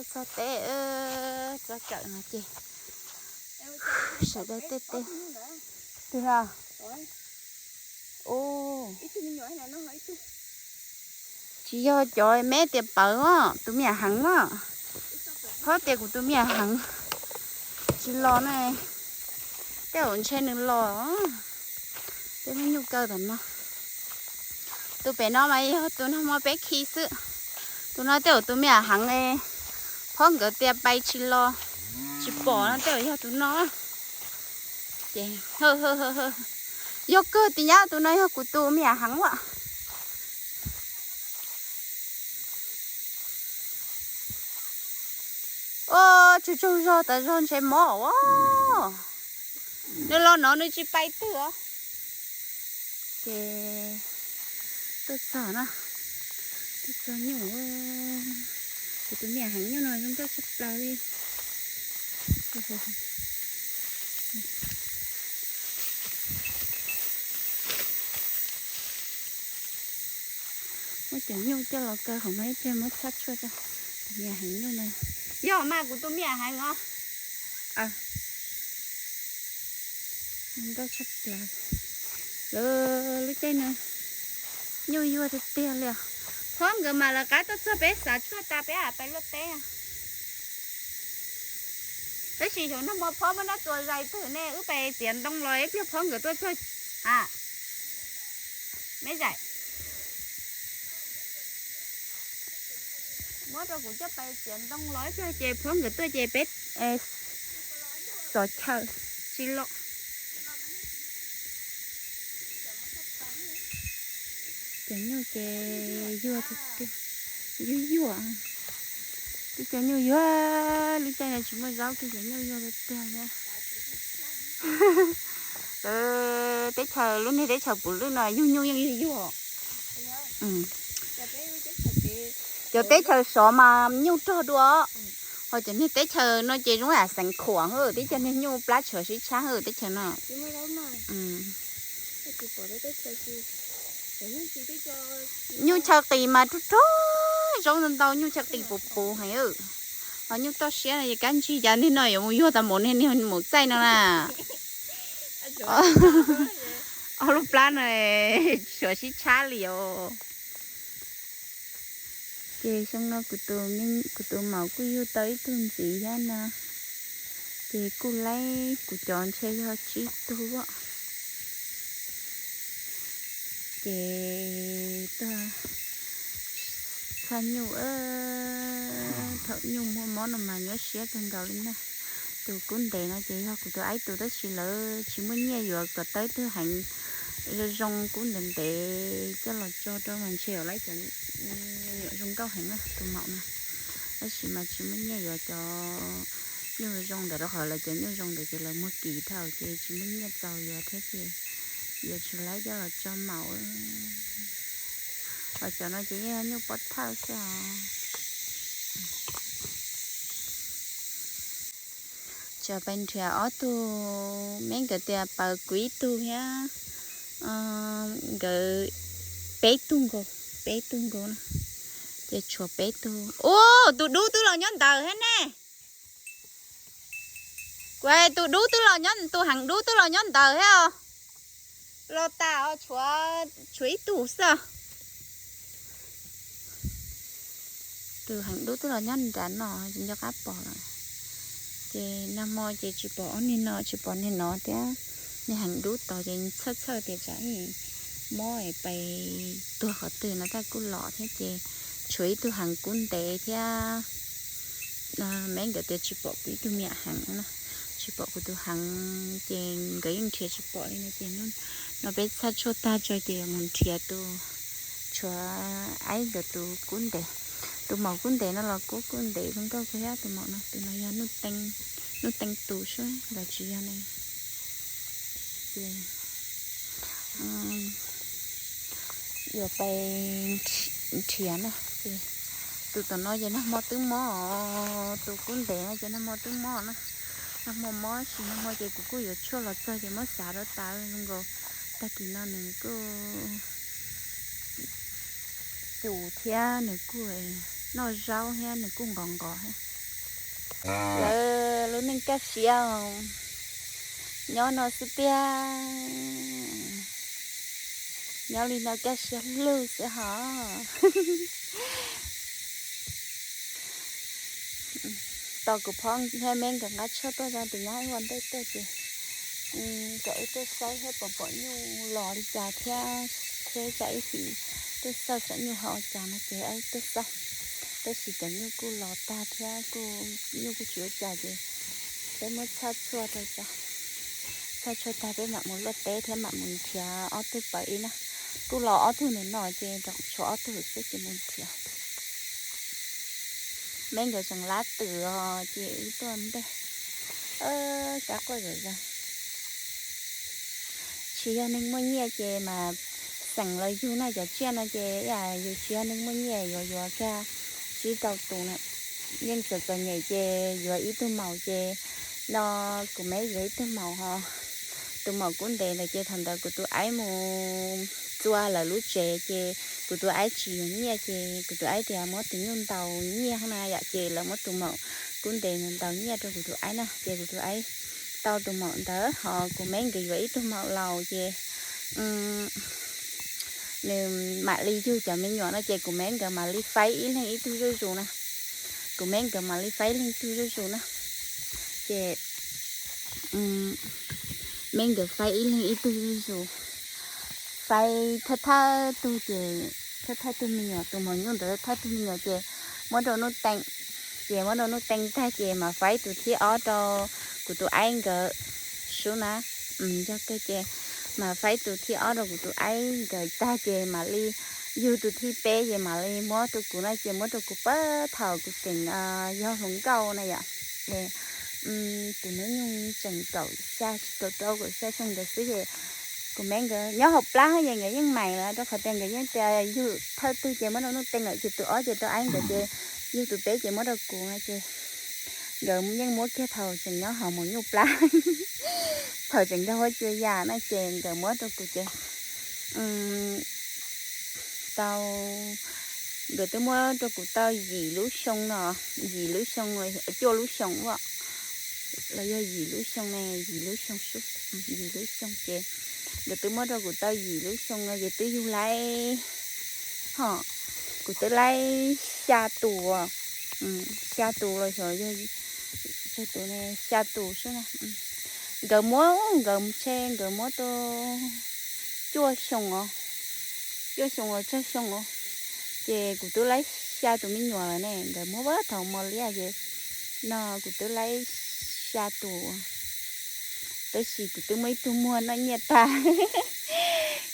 Txog teb, txog tsawm no ces sawv daws tej teb. Twg a? Tsis yog cov me tias pawv os, tus me nyuam heev os. Phob tias kuv tus me nyuam heev tsis los na, tej zaum ntshe nws los. Tej me nyuj kaw tom no. Tus pem no mas yog tus nag hmo peb khi xwb. Tus no tej zaum tus me nyuam heev, phob nkawd tias pais tsis los, tsis pom no tej zaum yog tus no. Ces yog kawg tias nyab tus no yog kuv tus me nyuam heev a. Ua tsaug tsaug zog tas zog ntshe mob os. Nws los no nws tsis pais twg os. Ces tuaj txog na, tuaj txog nyuj, kuv tus me nyuam heev nyuj no zoo nkauj tshaj plaws li. Muab cov nyuj coj los kaw hauv no ib pliag muab txhab tshuaj rau. Tus me nyuam heev nyuj no yog mas kuv tus me nyuam heev os. Nkauj tshaj plaws. Lawv lub caij no nyuj yuag tiag tiag li os. Phob nkawd mam lawv qab tuaj txog peb xav tshuaj tas peb mam pais luaj teb. Tab sis xyov nag hmo phob muab nab txuas zais twg ne, wb pais txiav ntoo los ib pliag phob nkawd tuaj txog a. Me zais, muab rau kuv coj pais txiav ntoo los ib pliag ces phob nkawd tuaj ces peb xov chaw tsis los. Cov nyuj ces yuag tiag tiag, yuag yuag. Twb cov nyuj yuag, lub caij no tsis muaj zaub kiag cov nyuj yuag tiag tiag li. Teb chaws, lub niag teb chaws puv lwj no yug nyuj yeej yug yuag. Cov teb chaws sov mas nyuj rog dua, ho cov niag teb chaws no ces zoo yam xeev khuam hwb, tib co niag nyuj plab tshuav sib tshab hwb teb chaws no. Nyuj chaw qis mas rog rog, zaub ntau ntau, nyuj chaw qis puv puv heev. Ho nyuj toj siab no ces kab ntsig cas niag no yuav mus yuag tas mus niag mus txaij no na. Ob lub plab no tshuav sib tshab li os. Ces xyoo no kuv tus maum kuj yug tau ib tug ntxiv thiab no, ces kuj laib kuv cov ntshe yog tsib tug. Ces tuaj txhaj nyuj, thaum nyuj muaj mob no mas nyuaj siab kawg nkaus li na. Tus kub ntev no ces yog kuv tus aib tus tab sis lawv tsis muaj nyiaj yuav kom tau ib tug heev zoo zoo kub ntev ntev coj los tso rau mas ntshe yuav laib cov me nyuam zoo nkauj heev na tus maum no. Tab sis mas tsis muaj nyiaj yuav cov nyuj zoo ntawd rau qhov lawv cov nyuj zoo ntawd ces lawv muag kis dhau ces tsis muaj nyiaj txaus yuav thiab ces yuav tsum laib coj los tso maum. Ho cov no ces yeej yog nyuj pob thawj xwb os. Tseem pais nrhiav ob tug, me nkawd tias pawv kuv ib tug thiab, nkawd peb tug nkaus, peb tug nkaus na, ces tshuav peb tug. Ua, tus dub twb los nyob ntawd thiab ne. Kuv, tus dub twb los nyob, tus heev dub twb los nyob ntawd thiab os. Los tas os, tshuav ib tug xwb. Tus heev dub twb los nyob nram no, nco qab pom lawm. Ces nag hmo ces tsis pom ob niag no, tsis pom niag no thiab. Niag heev dub tod ces txhawj txhawj tias tsam mob es pais tuag qhov twg no tab kuj los thiab ces tshuav ib tug heev kub ntev thiab. Me nkawd tias tsis pom kuv ib tug me nyuam heev na, tsis pom kuv tus heev ces nkawd yeej nrhiav tsis pom li no ces no peb txhaj tshuaj tag tso ces yuav mus nrhiav tus, tshuav aib nkawd tus kub ntev. Tus maum kub ntev no los kub kub ntev zoo nkauj kawg thiab tus maum no, tus no yog nuj teej tus xwb los tsis yog ne. Ces yuav pais nrhiav na. Tus tom no ces nag hmo twb mob, tus kub ntev no ces nag hmo twb mob na. Nag hmo mob sis nag hmo ces kuv kuj yuav tshuaj los txog ces muab xav rau tas zoo nkaus. Tag kis no nws kuj cus thiab nws kuj noj zaub thiab nws kuj nqos nqos thiab. Lawv lub neej kaj siab, nyob no xwb tiag, nyob li no kaj siab lug xwb hos. Tos kuv phob thiab me nkawd nqa tshuaj tuaj rau tus nyab ua ntej tuaj ces kom wb tuaj saib thiab pom pom nyuj los li cas thiab, thiab tsam ib chim tuaj xauj saib nyuj ho ua cas no ces wb tuaj xauj. Tab sis cov nyuj kuj los tag thiab, kuj nyuj kuj tsis ua cas ces peb muab txhaj tshuaj rau tso. Txhaj tshuaj tag peb mam mus luaj teb thiab mam mus nrhiav ob tug pawv ib na. Kuj los ob tug nws no ces tshuav ob tug xwb ces mus nrhiav. Me nkawd tseem lab twm os ces wb tuaj ntej. Kav quaj zom zaws. Tsis yog neeg muaj nyiaj ces mas xeem los yug no, cov tsiaj no ces yus tsis yog neeg muaj nyiaj yuav yuav kiag tsib rau tus na. Yeej txom txom nyem ces yuav ib tug maum ces no kuv me yuav ib tug maum ho. Tus maum kub ntev ntawd ces thaum ntawd kuv tus aib mus txua lawv lub tsev ces kuv tus aib tsis yuav nyiaj ces kuv tus aib tias muab tus nyuj ntaus nyiaj na yom, ces lawv muab tus maum kub ntev ntaus nyiaj rau kuv tus aib na ces kuv tus aib tau tus maum ntawd ho kuv me nkawd yuav ib tug maum laus ces nws mam li yug cov me nyuam no ces kuv me nkawd mam li faib ib leeg ib tug zuj zus na. Kuv me nkawd mam li faib ib leeg tug zuj zus na. Ces me nkawd faib ib leeg ib tug zuj zus. Faib thawj thawj tug ces thawj thawj tug me nyuam, tus maum nyuj ntawd thawj tug me nyuam ces muab rau Nuj Teem. Ces muab rau Nuj Teem tag ces mam faib tus thib ob rau kuv tus aib nkawd sub na. Yog kawg ces mam faib tus thib ob rau kuv tus aib nkawd tag ces mam li yug tus thib peb ces mam li muab rau kuv no ces muab rau kuv pab thaum kuv tseem yog hluas nkauj na yom. Ces tus hnub nyoog tseem kaum xya, kaum rau kaum xya xyoo ntawd xwb ces kuv me nkawd nyob hauv plab ces nkawd yeej mais lawm rau qhov tias nkawd yeej tias yug thawj tug ces muab rau Nuj Teem lawm ces tus ob ces rau aib nkawd ces yug tus peb ces muab rau kuv no ces nkawd yeej muab kiag thaum tseem nyob hauv maum nyuj plab. Thaum tseem nrog huab cua yam no ces nkawd muab rau kuv ces tau, nkawd twb muab rau kuv tau yim lub xyoo no, yim lub xyoo, cuaj lub xyoo a, los yog yim lub xyoo ne, yim lub xyoo, yim lub xyoo ces nkawd twb muab rau kuv tau yim lub xyoo no ces twb yug laib, ho kuv twb laib xya tus, xya tus los xyov yog tus ne, xya tus xwb na. Nkawd muab, nkawd ntshe nkawd muab rau cuaj xyoo os, cuaj xyoo los tsawg xyoo os, ces kuv twb laib xya tus me nyuam lawm ne. Nkawd muab pab thaum mos liab ces no kuv twb laib xya tus, tab sis kuv twb muab ib tug muag noj nyiaj tag.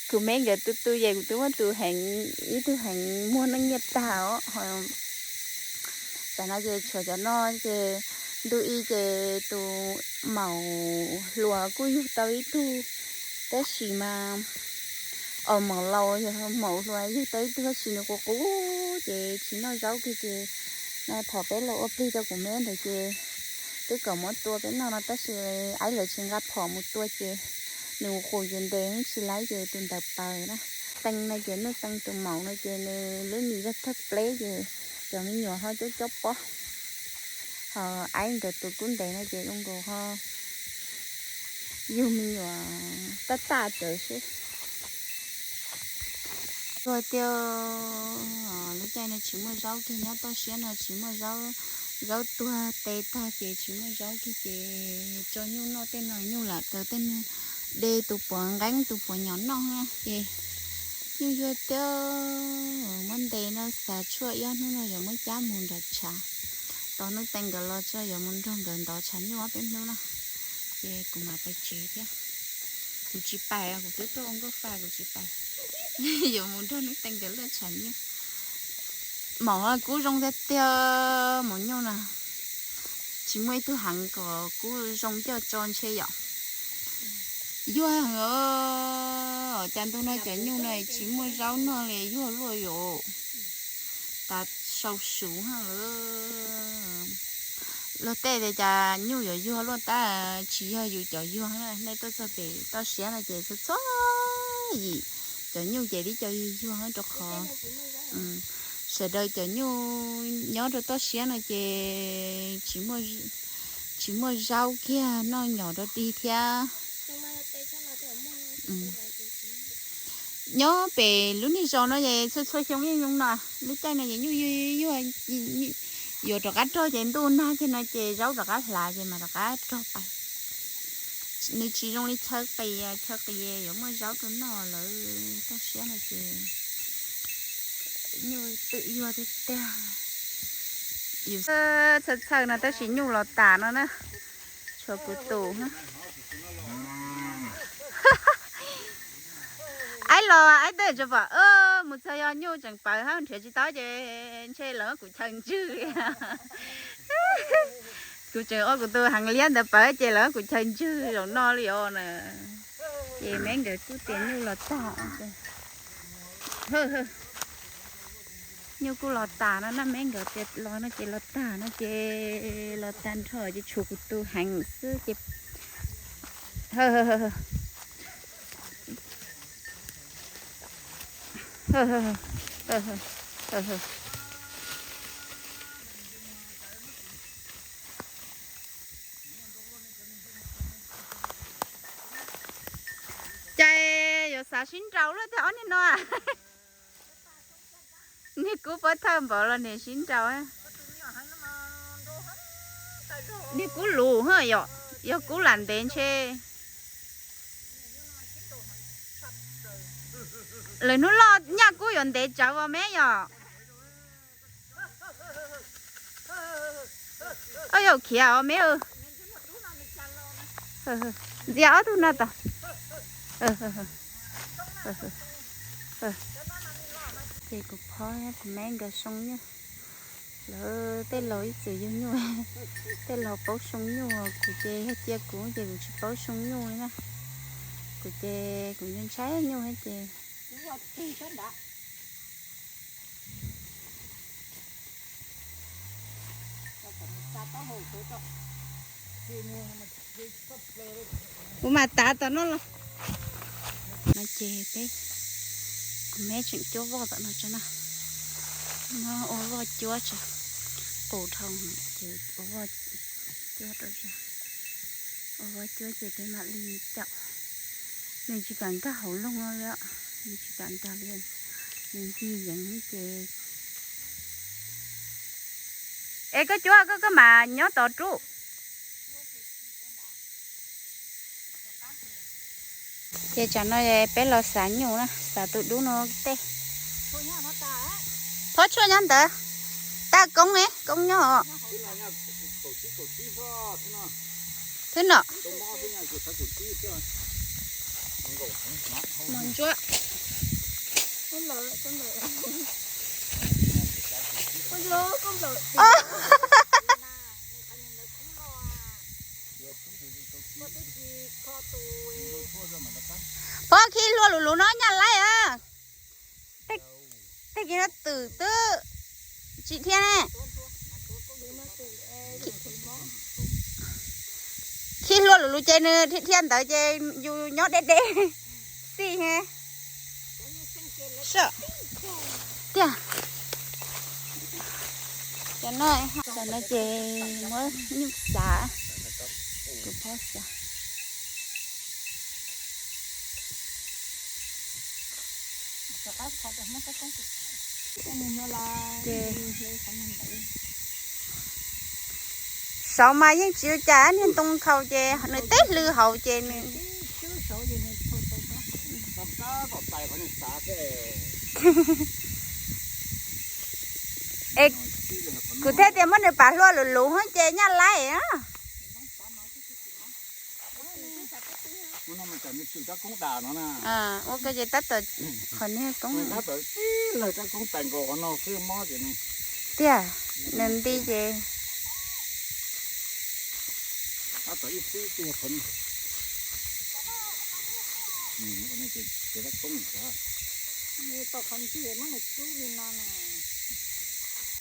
Kuv me nkawd tu tu ces kuv twb muab tus heev, ib tug heev muag noj nyiaj tag os. Tam no ces tshuav cov no ces ntu ib ces tus maum hluas kuj yug tau ib tug, tab sis mas, os, maum laus yog maum hluas yug tau ib tug tab sis nws qus qus ces tsis noj zaub kiag ces no thaum peb los ua plig rau kuv me ntawd ces twb kom muab tua peb noj no tab sis aib lawv tsis nqa phom mus tua ces nws qus qus ces ntes tsis laib ces tus ntawd paws na. Teeb no ces Nuj Teeb tus maum no ces nws lub mis zog thawj pleb ces cov me nyuam ho cob cob pob. Ho aib nkawd tus kub ntev no ces zoo nkaus ho yug me nyuam tab taj rawv xwb. Tuag tiag, lub caij no tsis muaj zaub kiag, nyob toj siab no tsis muaj zaub, zaub tuag tes tag ces tsis muaj zaub kiag ces tso nyuj noj tej no, nyuj lam kaw tej no, de tus puav nqeeb tus puav nyom noj na ces nyuj yuag tiag. Muab ntes no xav tshuaj ib ob hnub no yuav muab cab mus nram tshav, tos Nuj Teeb nkawd los tso yuav mus nrog nkawd ntov tshav nyuj ob peb hnub no ces kuv mam pais tsev thiab. Kuv tsis pais, kuv twb tuaj ua nkauj fa kuv tsis pais, yuav mus nrog Nuj Teeb nkawd luaj tshav nyuj. Maum kub zoo tiag tiag, maum nyuj na, tsis muaj ib tug heev kom kub zoo coj tso ntshe yom. Yuag heev os, cas ntu no cov nyuj no tsis muaj zaub noj li, yuag luaj yom. Tas sau suv lawm. Luag tej tias cas nyuj yuav yuag luaj tab tsis yog yus cov yuag na, nej tuaj txog pem toj siab no ces txhua txhua yim cov nyuj ces tib co yuag yuag rau qhov Sawv daws cov nyuj nyob rau toj siab no ces tsis muaj zaub kiag noj nyom rau dig thiab. Nyob pem lub niag zos no es txhua txhua xyoo yeej zoo no, lub caij no es nyuj yuav rov qab rog ces ntuj nag kiag no ces zaub rov qab hlav ces mas rov qab rog pais. Nws tsis zoo li chaw qis, chaw qis yuav muaj zaub rau noj lawm, toj siab no ces nyuj twm yuag tiag tiag. Yus txhawj txhawj no tab sis nyuj los tas no na, tshuav kuv tus. Aib los aib twb tsis pom, mus txog yog nyuj tseem pawv hab nrhiav tsis tau ces ntshe lawv muab kuv chaw ntswg. Kuv tseem ua kuv tus heev liab ntawd pawv ces lawv muab kuv chaw ntswg zaum no li os na. Ces me nkawd kuj tias nyuj los tag. Nyuj kuj los tas no na, me nkawd tias los no ces los tag no ces los tag nrho ces tshuav kuv tus heev xwb ces Cas yuav xav sib nraus luaj tiag ob niag no. Niag kub pov thawj npaum los niag sib nraus. Niag kub lus, yog kub lam ntev ntshe. Lwm hnub loj nyaj kub yuav ntev tsawv os me yom. Yog khiav os me. Ntxias ob tug no tas. Ces kuv phob tus me nkawd soo nyuj. Lawv tej laus ib txwm yug nyuj, tej laus paub soo nyuj, kuv ces yog cia kuv ces kuv tsis paub soo nyuj li na. Kuv ces kuv ntshai nyuj ces kuv mam tav tom no los. No ces peb, kuv me tseem cuab voj tom no tso na. No ua voj cuab tso, qus dhau ces ua voj cuab rau tso. Ua voj cuab ces peb mam li caum. Nws tsis kam nkag hauv loog li, nws tsis kam nkag li, nws ncig yeev ces. Es koj cuab koj, koj mam nyob tod rub. Ces tsam no peb los xav nyuj na, xav tus dub no tej. Phob tshuaj nyob ntawd. Taj koob ne, koob nyob os. Thwb no. Mos ntsuab. Phob khi hlua lus lus no nyaj laib a. Tej kis no twm twb tsis dhia ne. Khi hlua lus lus ces nws dhia ntawd ces yus nyob deb deb xij he. Tiag. Tam no ces muab nyuj xav, kuv phob xav. Ces saud mas yeej tsis ua cas, niag ntoo nkhaus ces nws teb hlw hauv ces nws. Es kuv thiaj tias muab nws pam hlua lus lus ces nyaj laib. Ua ko ces tab tom qhov niag koob. Tiag, nws nti ces.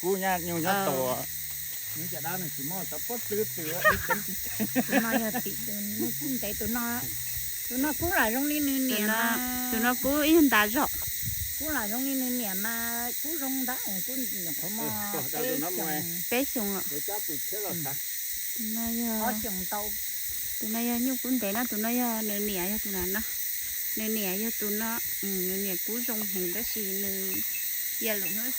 Kub nyuj nyob tau, nws caj dab nws tsis muaj cov pob tw twm ib ceev tsis ceev. Tus no yog tim tus ntev tus no, tus no kub lam zoo li nws niam. Tus no kub ib ntas zog. Kub los zoo li nws niam mas kub zoo ntag, kub nyuam qhuav muaj peb xyoos, peb xyoos lawm. Tus no yog, tus no yog nyuj kub ntev no, tus no yog nws niam yog tus no no. Nws niam yog tus no, nws niam kub zoo heev tab sis nws cia lwm hnub,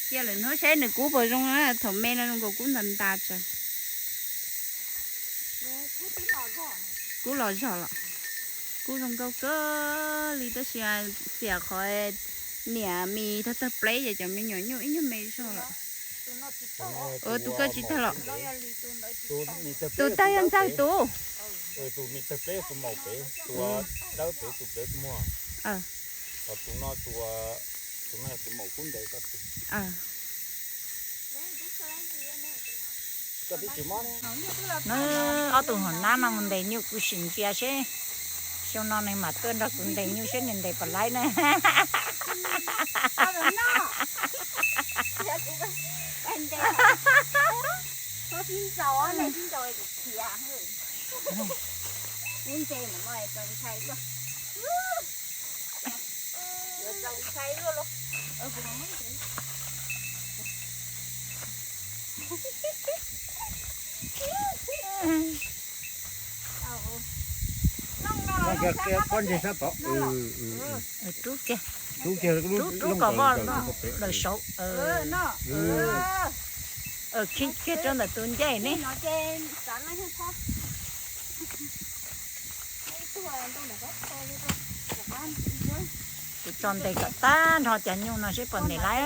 cia lwm hnub seb nws kub puas zoo, thaum me no zoo nkaus kub ntas ntas tsawv. Kub los zog los, kub zoo nkauj kawg li tab sis txiam qhov niam mis tag tag pleb ces cov me nyuam nyuj ib nyuag me zog lawm. Tus koj tsis tag los? Tus tag yog ntxawg tus. Tus mis tag pleb tus maum pem, tus dawb pem tus pleb muag. Tus no, tus no yog tus maum kub ntev koj tus. Nws ob tug hluas nab no mus ntes nyuj kuv sim ntsia seb xyoo no nws mam tuaj nrog kuv ntes nyuj seb nws ntes puas laib na. Rub kiag, rub kiag, rub kom voj daws saud. Khib kiag rau ntawm tus ncej ne. Kuv tso ntes kom tag nrho cov nyuj no seb puas ntes laib.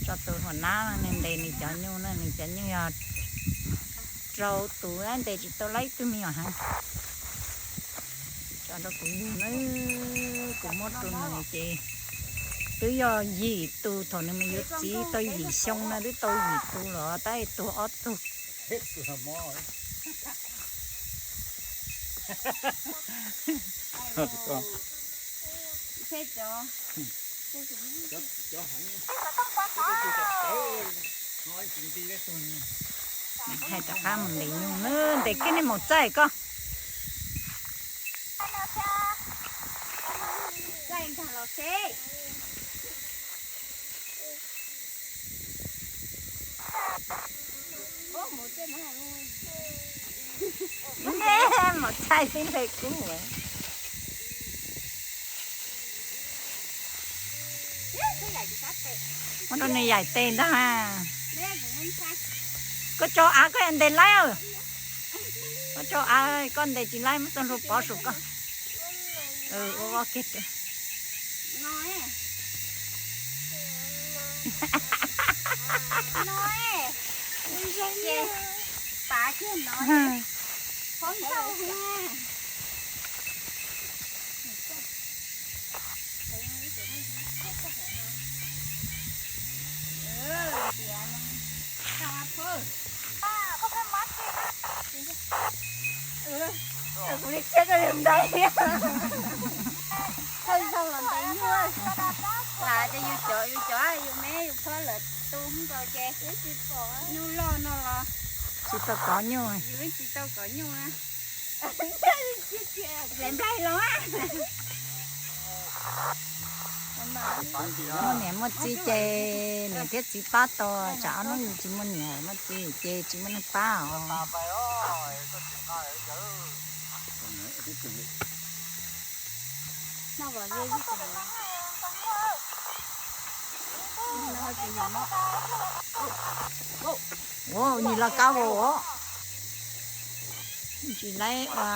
Tso tus hluas nab no nws ntes nws cov nyuj na, nws cov nyuj yog rau tus ntes tsis tau laib ib tug me nyuam heev. Tso rau kuv nyuj na, kuv muab rau nws ces twb yog yim tus, thaum nws mus yuav txiv tau yim xyoo no twb tau yim tus los tab tuag ob tug. Hais rov qab mus ntes nyuj na, ntes kiag nej maum txaij koj. Maum txaij tib ntes kub. Muab rau nws yaim tes ntag. Koj tso av koj ntes laib. Koj tso av koj ntes tsis laib muab txoj hlua pov saum koj. Ua voj kiag rau. Kuv li siab koj li ntawd. Thawj zaug los ntes nyuj, lam ces yus cov yus cov yus me yus phob lawv tu nkaus ces nyuj loj no los tsis tau kov nyuj, yus tsis tau kov nyuj. Nplaig los. Muaj niam muaj txiv ces niam thiab txiv pab tau, tsam ob hnub yus tsis muaj niam muaj txiv ces tsis muaj neeg pab os. Ua, nws los kab vau os. Tsis laib ua.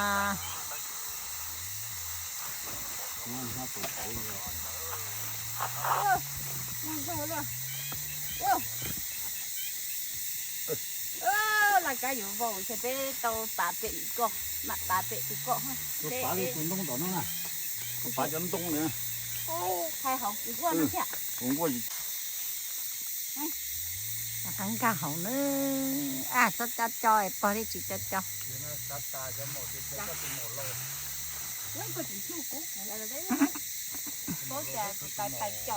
Laj kab yuav vau ces peb tau pav pem koj, mam pav pem tus koj. Pav tus ntoo tom no na. Pav cov ntoo na. Hais hauv kuv nkuaj no thiab. Kuv nkuaj. Qab nkag hauv na. Ab, txhob co co, pog thiaj tsis co co.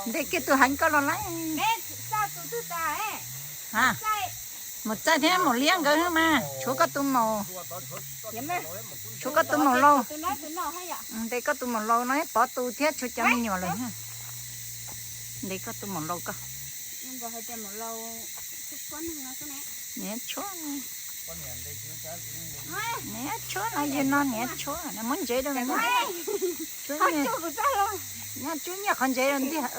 Ntes kiag tus heev koj los lawm. Ha. Mus txaij thiab mus liab nkawd mas tshuav koj tus maum, tshuav koj tus maum laus. Ntes koj tus maum laus no pov tus thiab tshuav cov me nyuam lawm. Ntes koj tus maum laus koj. Niam tshuab, niam tshuab no yog no niam tshuab no muab ntsev rau. Nyob tsub nyiaj qhov ntsev rau ntiag.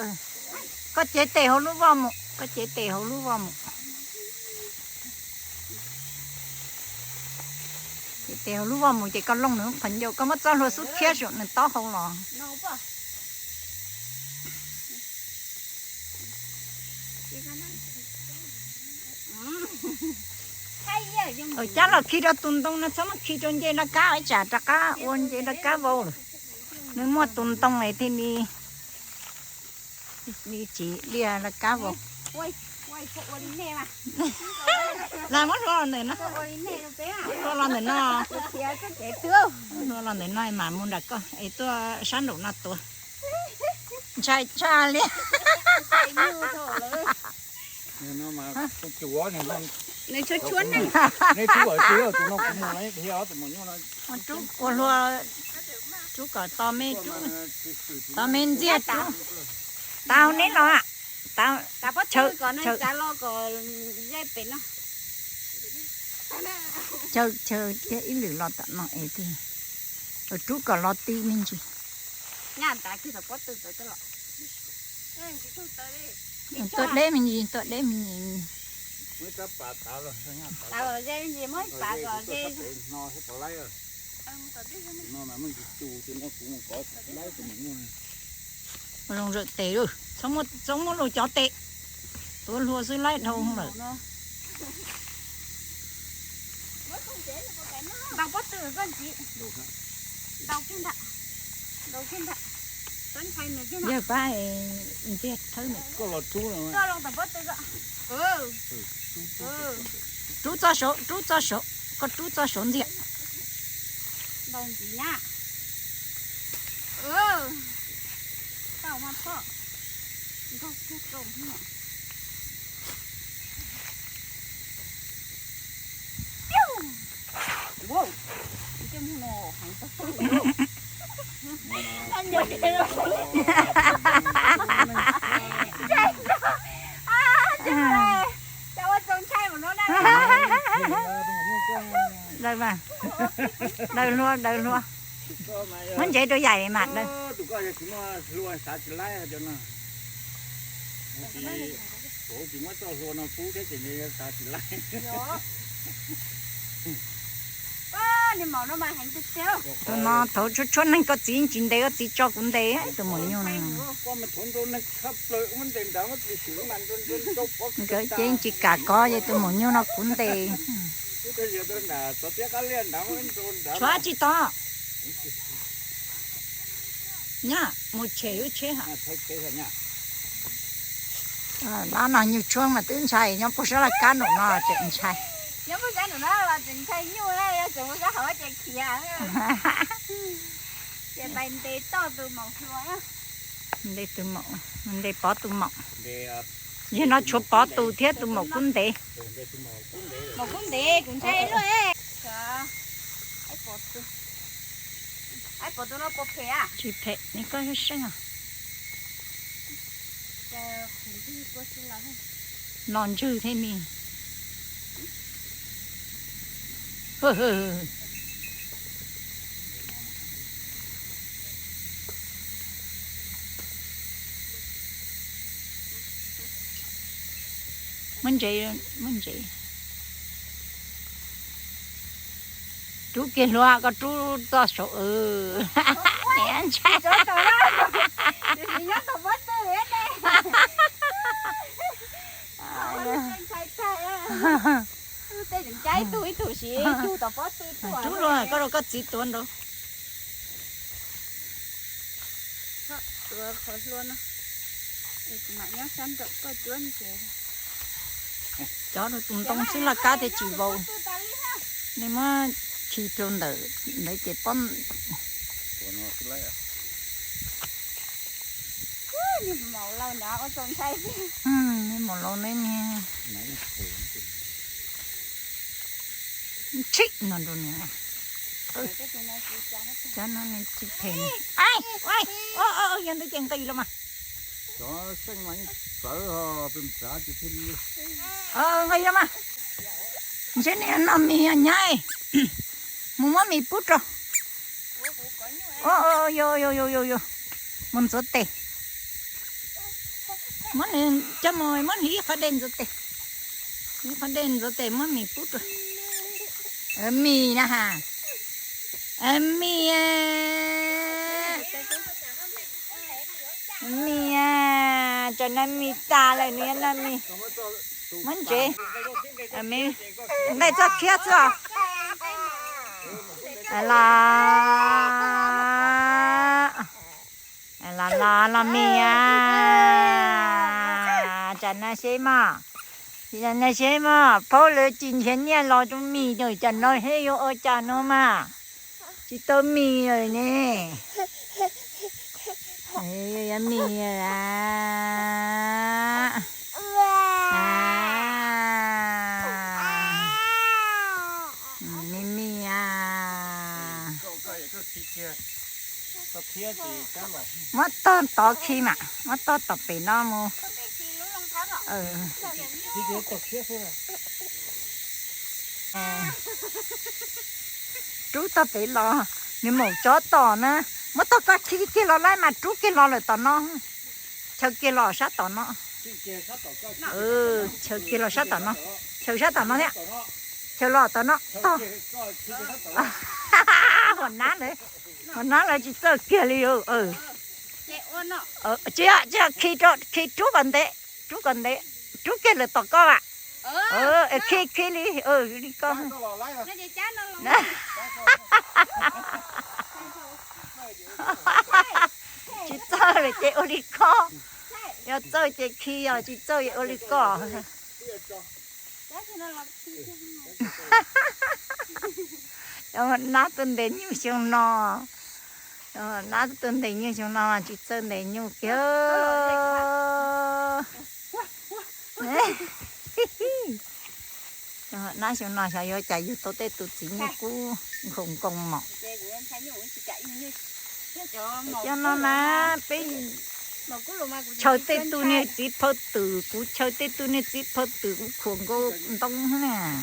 Koj cev tes hauv lub voj mus, koj cev tes hauv lub voj mus. Ces tes hauv lub voj mus ces koj looj nws qhov ncauj, koj muab txoj hlua xub khiab saum nws taub hau los. Cab los khi rau tus ntoo no, txhob muab khi rau nce rov qab, ib tsam rov qab ua nce rov qab vau lawm. Nws muaj tus ntoo es thiaj li, li tsis liaj rov qab vau. Las muab hlua los ntawm no, hlua los ntawm no, hlua los ntawm no mas mus nram koj es tuaj sab nraum no tuav. Ntshai tshaj li. Nws tshuab tshuab ne. Ua rub ua hlua, rub kom to me, rub to me ntxiag, rub. Tau neb los, tau. Chaw, chaw, chaw thiab ib lwm los tom no es thiaj rub kom los ti me ntsis. Tuaj deb me ntsis, tuaj deb me ntsis. Zoo zawm tes lawm, txhob muab luag cov tes, tuav hlua xwb laib dhau lawm. Ntaus pob tw koj ntxiv. Ntaus kiag ntag. Ntaus kiag ntag. Yawg pab ntxiag thawb nws. Koj los rub no. Koj los tom pob tw koj. Rub txoj saud, rub txoj saud, koj rub txoj saud ntxiag. Ntaus ntxiv na. Tau mas pob. Nkaug kiag rau. Daws mas, daws hlua, daws hlua. Muab ntsev rau yaim mas daws. Tus koj yog tsis muaj hlua xav tsis laib cov no. Kuv tsis muab txoj hlua no pub thiab ces xav tsis laib. Tus no thaum tshuab tshuab neeg koj txiv tsis ntes, koj txiv tso kuv ntes tus maum nyuj no. Nkawd ces tsis kam kov ces tus maum nyuj no kuv ntes. Tshuav tsis tau. Nyab mus tshem lub tsheb ha. Dab no nyuj tshuab mas twb ntshai, nyob puag sab laj kab nraum no tseem ntshai. Nyob puag sab nraum no los tseem ntshai nyuj, yog tseem mus sab hauv ces khiav. Ces pais ntes toj tus maum hluas. Ntes tus maum, ntes pov tus maum. Yog no tshuav pov tus thiab tus maum kub ntev. Maum kub ntev kuv ntshai luaj. Tsis phem, nws koj seej os. Los ntswg thiab ni. Muab ntsev, muab ntsev. Rub kiag hlua, koj rub txoj saud. Niam ntshai. Rub luag koj rau koj txiv tuav nraud. Tuav qhov hlua no. Kuv mam nyob sab nraum koj cuab ntsev. Cov rau tus ntoo xwb laj kab thiaj tsis vau. Nej muab khi rau ntawm ntawd ces pob. Niag maum laus neb niag. Niag maum laus neb niag. Tshib no rau nws. Cov no nws tsis phem. Yog ntawd ces nqis los mas. Cov xeej mas yeej txawv, nqis los mas. Ntshe nws no mis nyab, mus muab mis pub rau. Mus ntxuav tes. Muab nws coj mus, muab nws ib qhov dej ntxuav tes. Ib qhov dej ntxuav tes muab mis pub rau. Mis na ha. Mis, mis, tsam no mis tas lawm nws no mis. Muab ntsev. Nqaij txoj khiab xwb os. Los, los, los mis, tsam no seb mog. Tsam no seb mog, phaub lawv tsis nrhiav nyiaj los rau mis, tsam no seb yuav ua cas no mas. Tsis tau mis lawm ne. Yuav mis, mis mis. Muab tog tod khi mas, muab tog tom pem no mus. Rub tog pem los, nws maum tsov tom na. Muab tog ko khi kiag los lawm mas rub kiag los lawm tom no. Chaw kiag los sab tom no. Chaw kiag los sab tom no. Chaw sab tom no thiab. Chaw los tom no tog. Hua nab lawv, hua nab lawv tsis txawj kiag li. Tsis, tsis khi, khi rub kom ntev, rub kom ntev, rub kiag lawm tom koj as. Khi, khi li, li ko. Tsis txawj lawm ces ua li ko. Yog txawj ces khi, yog tsis txawj ua li ko. Nab tuaj ntes nyuj xyoo no, nab tuaj ntes nyuj xyoo no mas tsis txawj ntes nyuj kiag. Nab xyoo no xyov yuav cas yug tau tej tus txiv nyuj kub nkhaus nkoos mom. Cov no na, peb chaw tej tug niag txiv phawj twm, kuv chaw tej tug niag txiv phawj twm kuv khuam nkaus ntoo na.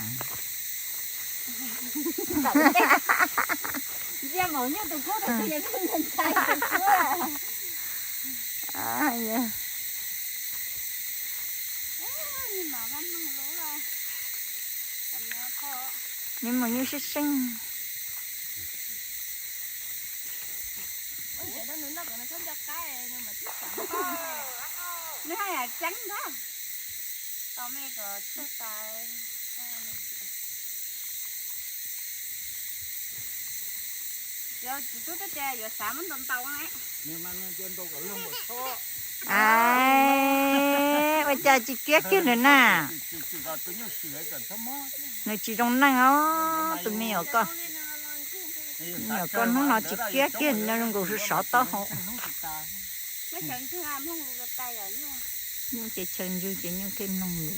Nws mus nyuj seej seej. Nws haj yam tseeb ntag. Tos me kom tshuaj tas. Txiv tub twb tias yuav xav muab ntau ntau na. Ua cas tsis kiab kiag nws na? Nws tsis zoo neej os tus me nyuam ko. Me nyuam ko hnub no tsis kiab kiag, nws zoo nkaus sov taub hau. Nyuj ces chaw ntswg ces nyuj thiaj mloog lus.